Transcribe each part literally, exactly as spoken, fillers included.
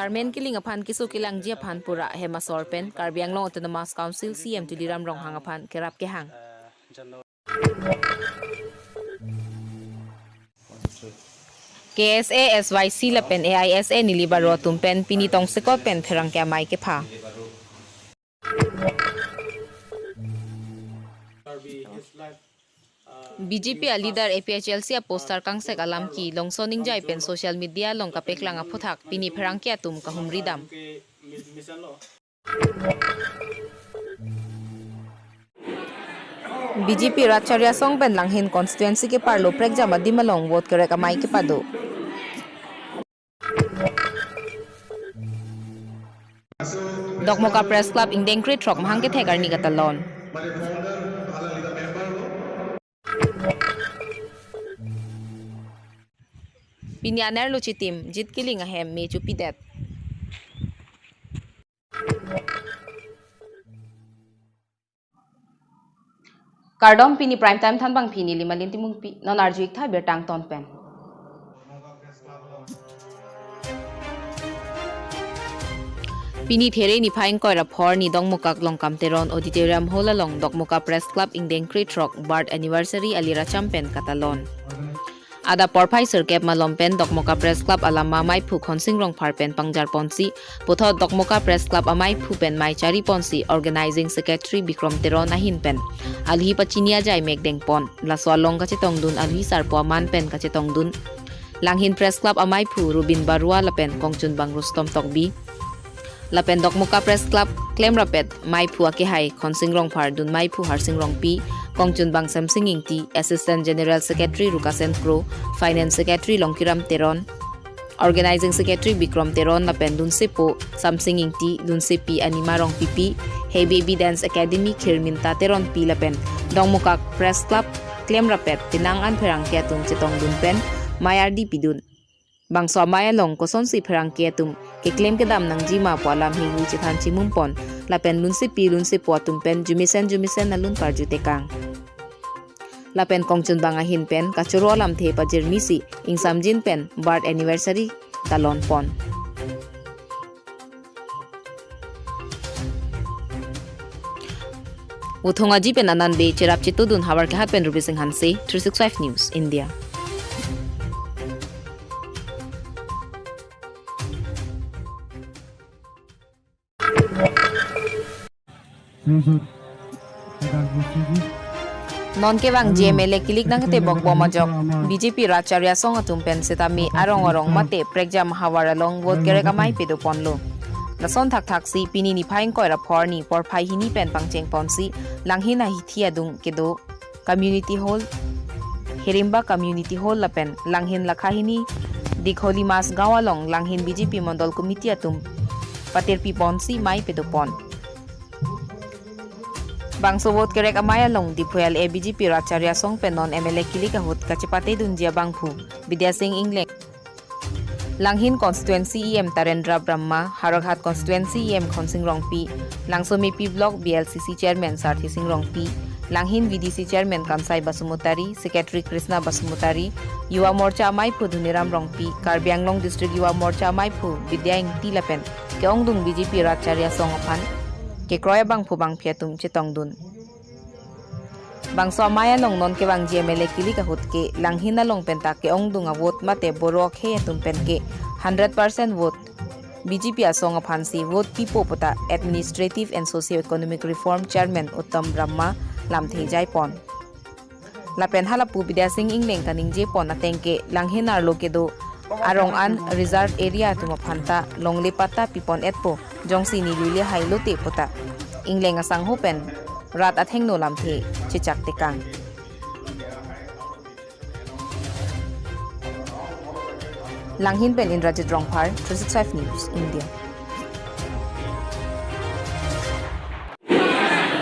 Armen kiling aphan keso kelangji aphan pura hem asor pen Karbi Anglong Autonomous Council C E M Tuliram Ronghang aphan kerap kehang. K S A, S Y C lapen A I S A Nilip Baro atum pen pini tongsekot pen pherangke amei kepha. B J P a leader A P H L C a poster kangsek alam ke longso ningjai pen social media along kapeklang aphuthak pini pherangke atum kahumri dam. B J P Rat Charli Asong pen Langhin constituency keparlo prekjam adim along vote kerek amei kepado. Dokmoka Press Club ingdeng krethrok mahang kethek arni katalon. Pini anerlo chitim jit kiling ahem me chupidet. Kardom, pini prime time thanbang pini Limalin Timungpi, non arju-ik tha birta angton pen. Pini There niphai ingkoi ra phor ni Dongmukak Longkam Teron Auditorium Hall along Dokmoka Press Club ingdeng krethrok birth anniversary aliracham pen katalon. Adap porphai sirkep malom pen Dokmoka Press Club alama meiphu Khonsing Rongphar pen pangjar ponsi, puthot Dokmoka Press Club ameiphu pen mei chari ponsi Organizing Secretary Bikrom Teron ahin pen alhi pachini ajai mek dengpon. Laso along kachetongdun alhi sarpo aman pen kachetongdun Langhin Press Club ameiphu Rubin Barua lapen kongchunbang Rustom Tokbi. Lapen Dokmoka Press Club klemrapet meiphu akehai Khonsing Rongphar, dun meiphu Harsing Rongpi, kongchunbang Samsing Ingti, Assistant General Secretary Rukasen Kro, Finance Secretary Longkiram Teron, Organizing Secretary Bikrom Teron lapen dunsepo Samsing Ingti, dunsepi Anima Rongpipi, Hey Baby Dance Academy Khirminta Teronpi lapen Dongmukak Press Club klemrapet penang an pherangke atum chetongdun pen mei ardi pidun. Bangso amei along kosonsi pherangke atum keklem kedam nangji ma pu alam hingwi chethan chimumpon, lapen lunsepi lunsepo atum pen jumesen jumesen alun parju tekang. Lapen kongchunbang ahin pen kachoro alamthe pajirmisi ingsamjin pen birth anniversary talonpon. Uthong aji pen anan be cherap chetudun havar kehat pen Rubi Singh Hanse, three six five News, India. Non kevangji M L A kilik nangtebok bom ajok B J P Rat Charli Asong atum pen setame arong arong mate prekjam havar along vote kerek amei pedoponlo. Lason thakthaksi pini niphai ingkoi ra phor ni porphai hini pen pangcheng ponsi Langhin ahithi adung kedo Community Hall, Hirimba Community Hall lapen Langhin lakha hini Dikholi Mas gaon along Langhin B J P Mondol Committee atum patirpi ponsi mei pedopon. Bangso vote kerek amei along Diphu L A B J P Rat Charli Asong pen non M L A kilik ahut kachepatedunji abangphu Bidya Sing Engleng, Langhin Constituency E M Tarendra Brahma, Howraghat Constituency E M Khonsing Rongpi, Langsomepi Block B L C C Chairman Sarthi Sing Rongpi, Langhin V D C Chairman Kansai Basumotari, Secretary Krishna Basumotari, Yuva Morcha ameiphu Dhoniram Rongpi, Karbi Anglong District Yuva Morcha ameiphu Bidya Ingti lapen ke-ongdung B J P Rat Charli Asong aphan kekroi abangphu bangphi atum chetongdun. Bangso amei along non kevangji M L A kilik ahut ke Langhin along penta ke-ongdung avote mate Boro akhei atum pen ke hundred percent vote B J P Asong aphansi vote pipo puta Administrative and Socio-Economic Reform Chairman Uttam Brahma lamthe jaipon. Lapen halapu Bidya Sing Engleng kaningjepon ateng ke Langhin arlo kedo arong an reserve area atum aphanta longle patta pipon-etpo, jongsi neli lehai lote puta Engleng asangho pen rat athengno lamthe chechak tekang. Langhin pen Indrajit Rongphar, three six five News, India.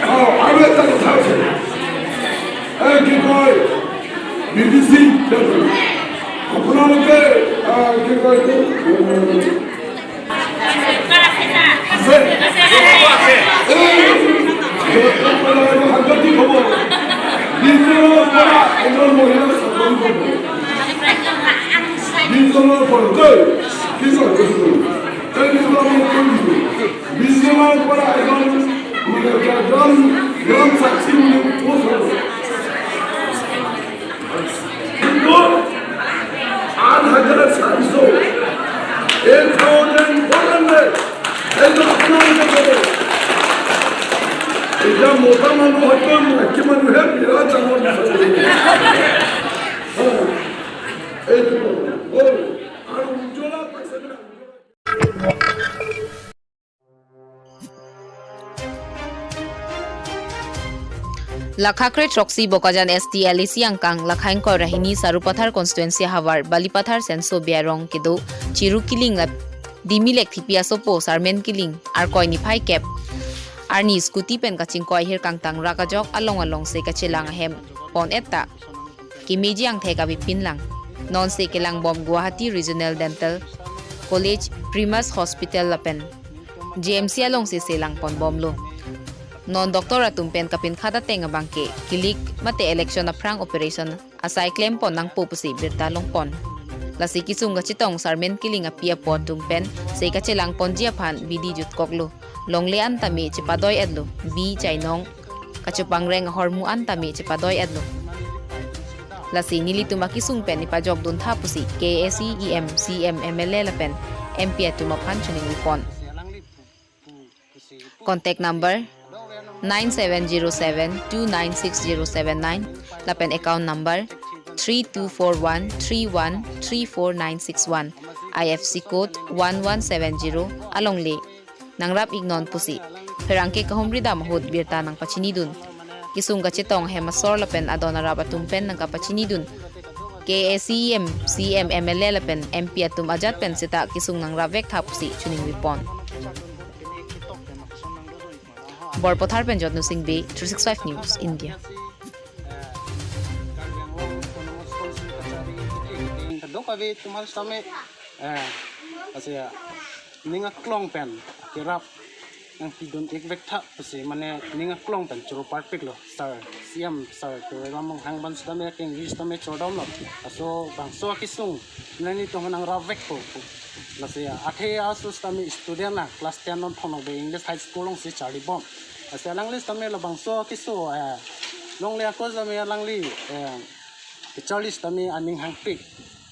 Oh, আৰু এটা কথা আছে। এই কি কয়, B D C, আপোনালোকে, আহ, কি কয় এইটো, উম, আছে? এই, সাংঘাতিক খবৰ। বিজনৰ পৰা এজন মহিলা চাকৰি কৰিব। বিজনৰ পৰা, দেই, কি কয়, কৈছো। Lakha kre throksi Bokajan S T L A C angkang, lakha ingkoi ra hini Sarupathar constituency havar Balipathar Senso Biarong kedo Chiru Killing la Dimi Lekthipi asopo Sarmen Killing, Arkoi niphai kep arni scooty pen kachingkoi ahir kangtang rak ajok along along se kachelang ahem pon et ta kemeji angthek avepin lang. Non se kelang bom Guwahati Regional Dental College, Primus Hospital lapen G M C along se selang pon bomlo. Non doctor atum pen kapinkhat ateng abangke kilik mate election aphrang operation asai klem pon nangpo pusi birta long pon. Lasi kesung kachetong Sarmen Killing api apo atum pen se kachelang ponji aphan bidi jutkoklo. Longle an tame chepadoi etlo, bi chainong kachepangreng ahormu an tame chepadoi etlo. Lasi nelitum akesung pen ipajok duntha pusi K A A C E M, C E M, M L A lapen M P atum aphan choningri pon. Contact number nine seven zero seven two nine six zero seven nine lapen account number three two four one three one three four nine six one, I F C code one one seven zero alongle nangrap iknon pusi pherangke kahumri dam ahut birta nangpachinidun. Kesung kachetong hem asor lapen adon arap atum pen nangkapachinidun K A A C E M, C E M, M L A lapen M P atum ajat pen seta kesung nangrap vek tha pusi choningri pon. Borpathar pen Jotnu Singh Bey, three six five News, India. Kadokave tumar sitame, eh, asi ya, ning aklong pen kerap nangpidun ik vek tha pusi, mane ning aklong pen choro parpiklo, sir, C E M sir Tuliram Ronghang aphan sitame kengri sitame chodamlo. Laso bangso akesung nangli tong nangrap vekpo. Lasi athe aso sitame student na class ten non Phonokbe English High School alongsi charli bom. Lasi alangli sitame labangso keso, eh, longle ako sitame alangli, eh, kecharli sitame aning hangpik.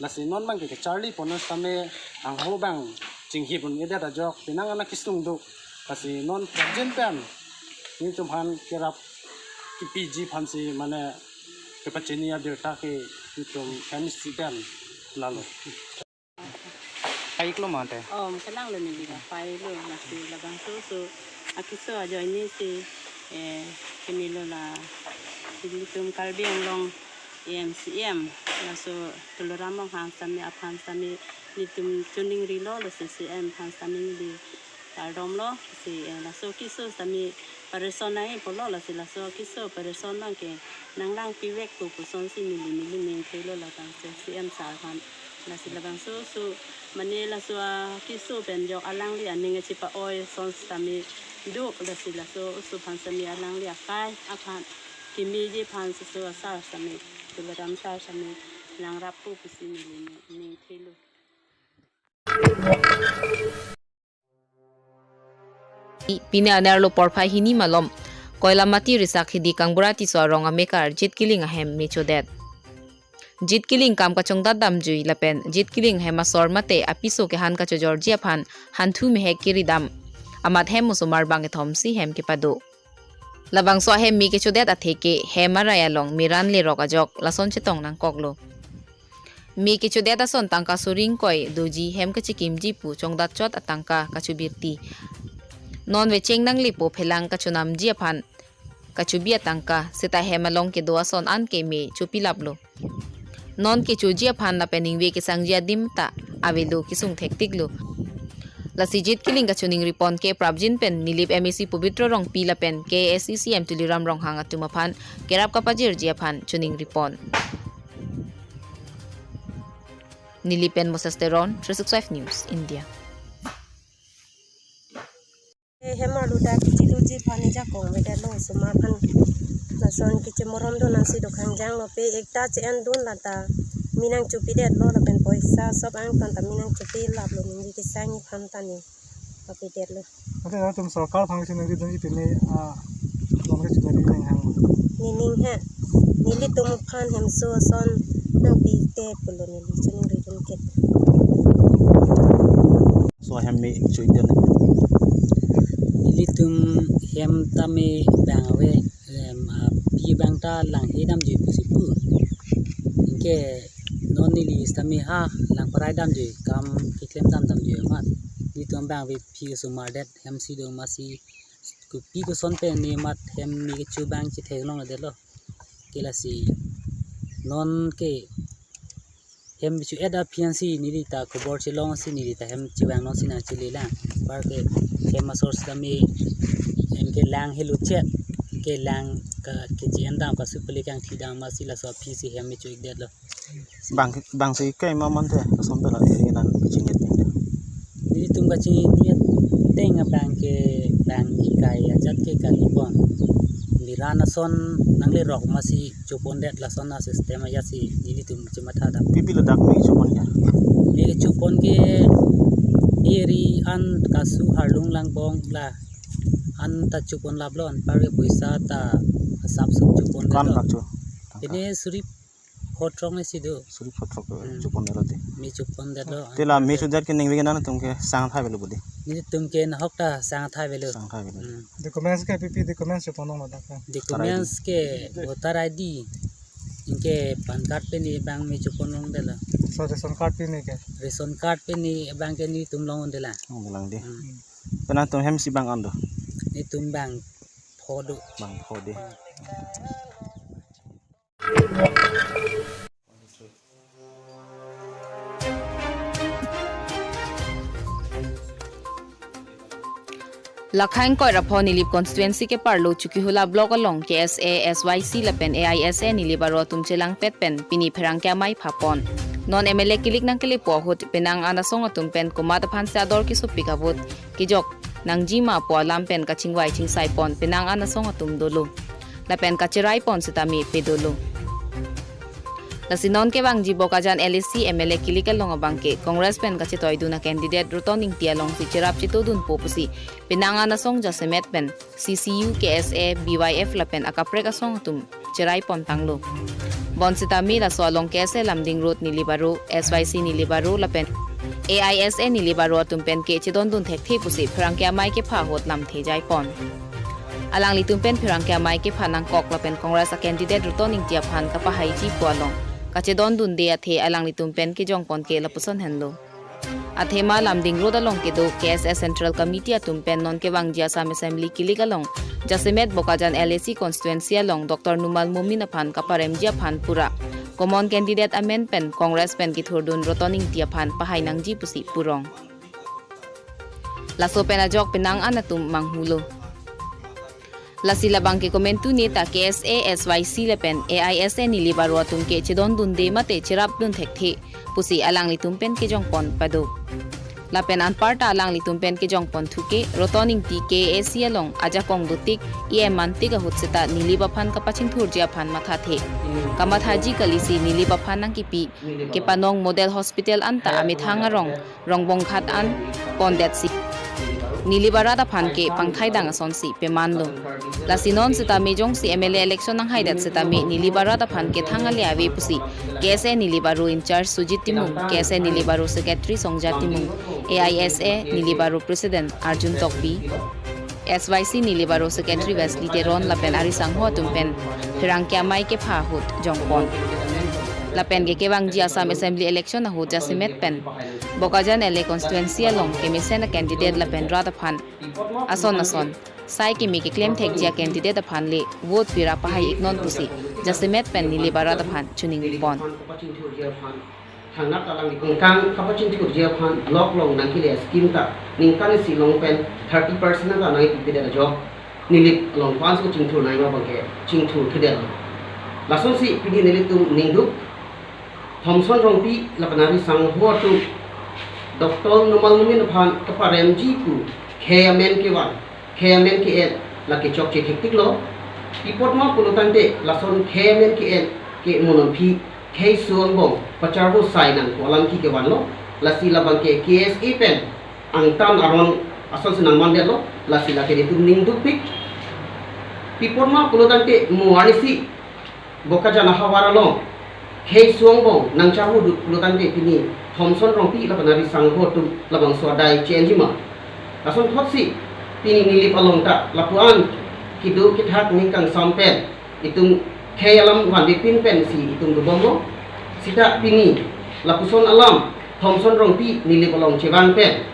Lasi non abangke kecharli pon sitame angho abang chinghip un-edet ajok penang an akesung do. Lasi non prapjin pen nelitum aphan kerap kepiji aphansi mane kepachini abirta ke nelitum M C pen lalo. Paiklo mate. Om, kelanglo neli ka, pailo, lasi labangso oso akeso ajoine si, eh, kemelo la, ilitum Karbi Anglong E M C E M, laso Tuliram Ronghang sitame aphan sitame nelitum choningrilo, lasi C E M aphan sitame neli chardomlo, si, eh, laso keso sitame pareson nangji pulo, lasi laso keso pareson abangke nanglangpi vekpo pusonsi neli neli ning thelo, labangso C E M sir aphan. Lasi labangso oso mane laso akeso pen jok alangli aning achipa-oi ason sitame do, lasi laso oso aphan sitame alangli akai aphan kemeji aphan si oso asar sitame, Tuliram sir sitame nangrappo pusi neli ning thelo. Pini anerlo porphai hini malom Koilamati Risakhidi Kangbura Tisso arong amekar Jit Killing ahem me chodet. Jit Killing kam kachongdat damjui lapen Jit Killing hem asor mate apiso kehan kachojorji aphan hanthu mehek kiri dam amat hem osomar bang kethom si hem kepado. Labangso ahem me kechodet atheke hem arai along meran lerok ajok lason chetong nangkoklo. Me kechodet ason tangka suri ingkoi doji hem kachekimji pu chongdat chot atangka kachobirti. Non vecheng nanglepo phelang kachonamji aphan kachobi atangka, seta hem along kedo ason an ke me chopilaplo. Non kechoji aphan lapen ningve kesangji adim ta avelo, kesung thektiklo. Lasi Jit Killing kachoningri pon ke prapjin pen Nilip M A C Pobitro Rongpi lapen K A A C C E M Tuliram Ronghang atum aphan kerap kapajirji aphan choningri pon. Nilip pen Moses Teron, three six five News, India. Hem arlu ta kechiluji aphan ejakong avedetlo osomar aphan. Lason kechemoromdun nangsi dokhang janglo, pe ekta che-endun lata me nangchopidetlo lapen poisa sop angtan ta me nangchopilaplo, ningve kesangji aphan ta ne avedetlo. Ante latum sorkar aphan kachiningri dunji pine, ah, non kachiningri nang hang. Nening he, nelitum aphan hemso ason nangpite pulo neli chiningri dun ke. So hem me chodet. Nelitum hem tame bang ave, em, api bang ta langhe damji pusi pu. Anke Non neli sitame ha lang parai damji, kam keklem dam damji amat. Nelitum abang ave phi osomar det, hem si do masi kopi koson pen ne mat hem me kecho abang chetheklongledetlo. Ke lasi non ke hem chu et aphi ansi neli ta khobor chelong si neli ta hem chevang non si nangchele lang. Par ke hem asor sitame hem ke lang helo chet, ke lang ka kechi-en dam, kasu pele kangthi dam masi laso aphi si hem me chu-ikdetlo. Bang bang si kai ma mante, koson pen la eri nan kachingthek ting. Nelitum kachingthek ting abang ke bang ikai ajat ke kalipon. Miran ason nanglerok masi chopondet, lason a-system ajat si nelitum chematha dam. Pi pi ladak me chopon ya? Me chopon ke eri an kasu arlung langbong la an ta chopon laplo, anpar ke poisa ta asap sup chopon. Ko-an laplo. Lak cho? Pine suri pho throk ne si do. Suri pho throk. Hmm. Chopondetlo te. Me chopondetlo. Te la me chodet ke ning vek nangtum ke sang thai avelo bodi? Nelitum ke nahok ta sang thai avelo. Sang thai avelo. Hmm. Documents ke pi pi documents chopon long ladak ke? Documents ke voter I D, anke PAN card pen ne abang me chopon longdetlo. So ration card pen ne ke? Ration card pen ne abang ke nelitum longdetlo. Longdetlo de. Hmm. Pen nangtum hem si bang an do? Nelitum bang pho do. Bang pho de. Lakhain koira pho Nilip constituency keparlo Chokihola block along K S A, S Y C lapen A I S A Nilip aro atum chelangpet pen pini pherangke amei phapon. Non M L A kilik nangkelepo ahut penang an asong atum pen komat aphan si ador kesopik ahut kejok nangji ma pu alam pen kachingvai chingsai pon penang an asong atum dolo. Lapen kacherai pon sitame pe dolo. Lasi non kevangji Bokajan L A C M L A kilik along abang ke Congress pen kachetoidun a-candidate Roton Ingti along si cherap chetodunpo pusi penang an asong jasemet pen C C U, K S A, B Y F lapen akaprek asong atum cherai pon tanglo. Bonsitame laso along K S A Lumding Road Nilip aro, S Y C Nilip aro lapen A I S A Nilip aro atum pen ke chedondun thekthe pusi pherangke amei kepha ahut lamthe jai pon. Alanglitum pen pherangke amei kepha nangkok lapen Congress a-candidate Roton Ingti aphan kapahaiji pu along kachedondunde athe alanglitum pen kejong pon ke lapuson henlo. Athema Lumding Road along kedo K S A Central Committee atum pen non kevangji Assam Assembly kilik along jasemet Bokajan L A C constituency along Doctor Numal Momin aphan kaparemji aphan pura common candidate amen pen Congress pen kethurdun Roton Ingti aphan pahai nangji pusi purong. Laso pen ajok penang an atum manghulo. Lasi labang ke komentu ne ta K S A, S Y C lapen A I S A Nilip aro atum ke chedondunde mate cherapdun thekthe pusi alanglitum pen kejong pon pado. Lapen anparta alanglitum pen kejong pon thuke Roton Ingti K A C along ajakong dotik E M mantik ahut seta Nilip aphan kapachingthurji aphan mathathe. Kamathaji kalisi Nilip aphan nangkipi kepanong model hospital anta amethang arong Rongbong Ghat an pondetsi Nilip arat aphan ke pangthai dang asonsi pemanlo. Lasi non sitame jongsi M L A election nanghaidet sitame Nilip arat aphan ke thang ale ave pusi K S A Nilip aro in-charge Sujit Timung, K S A Nilip aro secretary Songja Timung, A I S A Nilip aro president Arjun Tokbi, S Y C Nilip aro secretary Wesley Teron lapen ari sangho atum pen pherangke amei kepha ahut jong pon. Lapen ke kevangji Assam Assembly election ahut jasemet pen Bokajan L A constituency along kemesen a-candidate lapen rat aphan ason ason sai keme keklem thekji a-candidate aphan le vote pira pahai iknon pusi jasemet pen Nilip arat aphan chuning pon. Thangnat alang ningkan kapachingthurji aphan block along nangkele scheme ta ningkan isi along pen thirty percent ta nangkipidet ajok Nilip along aphan si kachingthur nangji abang ke chingthur thedet. Lasonsi pini nelitum ningduk Thomson Rongpi lapen ari sangho atum Doctor Numal Momin aphan kaparemji pu khei amen kevan, khei amen ke-en lake chokche thektiklo. Pi apot ma pulo tangte lason khei amen ke-en ke mo non aphi khei su angbong pacharvo sai nang pu alam ke kevanlo. Lasi labang ke K S A pen angtan aron asonsi nangmandetlo. Lasi lake nelitum ningdukpik. Pi apot ma pulo tangte mo arnisi Bokajan ahavar along khei su angbong nangcharvo dut pulo tangte pini Thomson Rongpi lapen ari sangho atum labangso adai che-enji ma. Lason thotsi pini Nilip along ta lapu-an kedo kethak ning kangsam pen itum khei alam vanvepin pensi itum dobomlo. Sita pini lapuson alam Thomson Rongpi Nilip along chevang pen,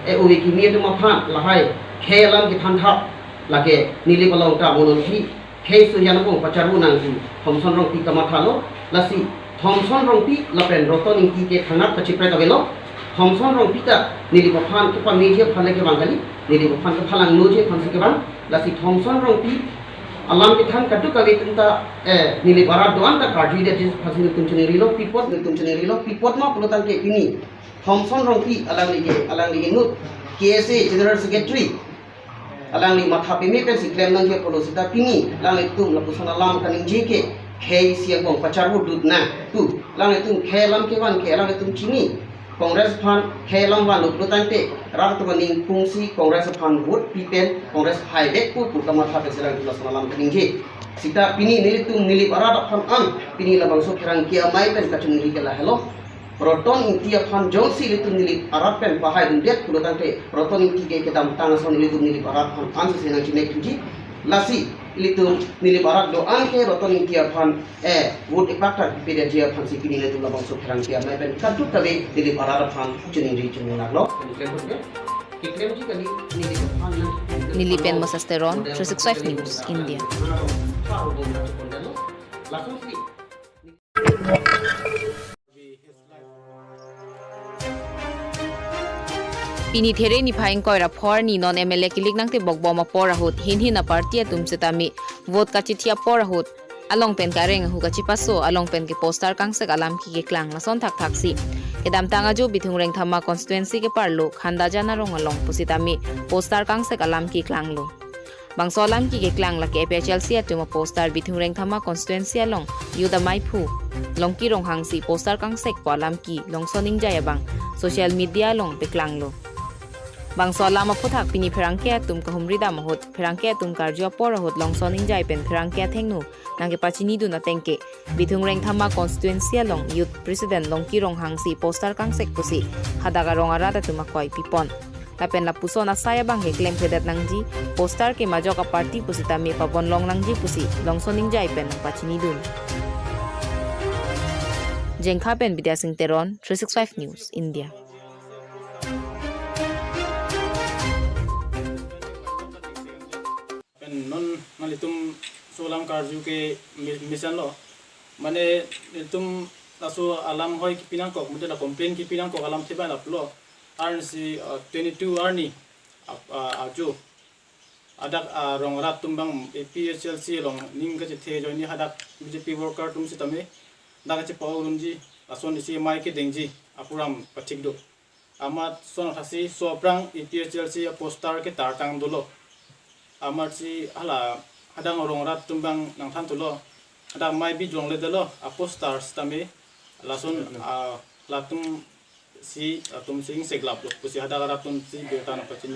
e ove kimi atum aphan lahai khei alam kethan thap, lake Nilip along ta monolhi khei suyan pong pacharvu nangji Thomson Rongpi kamatha lo. Lasi Thomson Rongpi lapen Roton Ingti ke thangnat kachipret avelo. Thomson Rongpi ta Nilip aphan kepameji aphan le kevang kali, Nilip aphan kephalangloji aphan si kevang. Lasi Thomson Rongpi alam kethan kadokave atum ta, eh, Nilip arat do-an ta karjudetji aphan si nelitum chiningrilo. Pi apot nelitum chiningrilo, pi apot ma pulo tangte pini Thomson Rongpi alangli ke, alangli inut K S A General Secretary, alangli matha peme pensi klem nangji apotlo sita pini alanglitum lapuson alam kaningje ke khei isi angbong pacharvu dut nang pu. Alanglitum khei alam kevan ke alanglitum chini, Congress aphan khei alam vanlo pulo tangte rat atum aning pungsi Congress aphan vote pi pen Congress hai vek pu pu kamatha pensi alanglitum lason alam kaningje. Sita pini nelitum Nilip arat aphan an pini labangso pherangke amei pen kachiningri ke lahelo. Roton Ingti aphan jongsi ilitum Nilip arat pen pahaidundet pulo tangte Roton Ingti ke kedamtang ason ilitum Nilip arat aphan an si nangchinekji. Lasi ilitum Nilip arat do-an ke Roton Ingti aphan, eh, vote epak ta pipedetji aphan si pini ilitum labangso pherangke amei pen kadokave Nilip arat aphan chiningri chiningnaklo. Nilip pen Moses Teron, three six five News, India. Pini There niphai ingkoi ra pho arni non M L A kilik nangtebok bom apor ahut hin hin a-party atum sitame vote kachithi apor ahut along pen kareng ahu kachipaso along pen ke poster kangsek alam ki keklang lason thakthak si. Kedamtang ajo Bithung Rengthama constituency ke parlo Khandajan arong along pusitame poster kangsek alam ki klanglo. Bangso alam ki keklang lake A P H L C atum a-poster Bithung Rengthama constituency along Youth Amei Phu Longki Ronghang si poster kangsek pu alam ki Longson Ingjai abang social media along peklanglo. Bangso alam aphuthak pini pherangke atum kahumri dam ahut, pherangke atum karju apor ahut Longson Ingjai pen pherangke athengno nangkepachinidun ateng ke Bithung Rengthama constituency along Youth President Longki Ronghang si poster kangsek pusi hadak arong arat atum akoi pipon. Lapen lapuson asai abang ke klemkledet nangji, poster ke majok a-party pusitame pabonlong nangji pusi Longson Ingjai pen nangpachinidun. Jengkha pen Bidya Sing Teron, three six five News, India. Pen non nanglitum laso alam karju ke mi-, mesenlo. Mane nelitum laso alam hoi kipi nangkok, mate la complain kipi nangkok alam theba laplo. Arnisi, uh, twenty-two arni ap-, uh, ajo hadak, uh, rong arat atum abang A P H L C along ning kachethe ajoine hadak B J P worker atum sitame dak kachepa-urunji, lason isi amei kedengji apuram pathik do. Amat son athasi so aphrang A P H L C a-poster ke tartang dolo. Amatsi hala hadak rong arat atum abang nangthan thulo. Hadak amei bi jongledetlo a-poster sitame lason, ah, latum si, atum si ingseklaplo pusi hadak arat atum si birta nangpachini.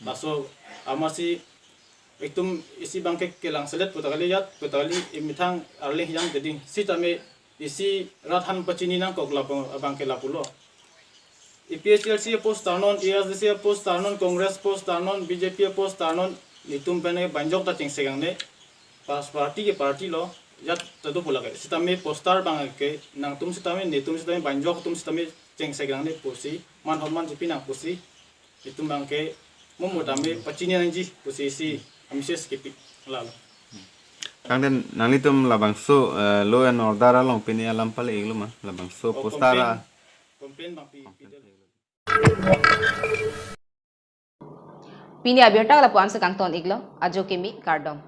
Laso amatsi itum isi abang ke kelangselet puta kali, jat puta kali, imethang arleng hiyang deding sitame isi rat aphan pachini nangkok labang abang ke lapulo. A P H L C a-poster non, A S D C a-poster non, Congress poster non, B J P a-poster non, nelitum pen ke banjok ta chengsekangne. Pas party ke party lo, jat ta do pu lake. Sitame poster abang ke nangtum sitame, nelitum sitame, banjok atum sitame chengsekangne pusi, man homan chipi nang pusi itum abang ke mo mo tame pachini nangji pusi isi a-message kipi lalo. Tangte nanglitum labangso, eh, law and order along pini alam pale-iklo ma, labangso Oh, poster complain, a- complain abang pi, pi del. Pini abirta lapu-an si kangton-iklo, ajo kimi kardom.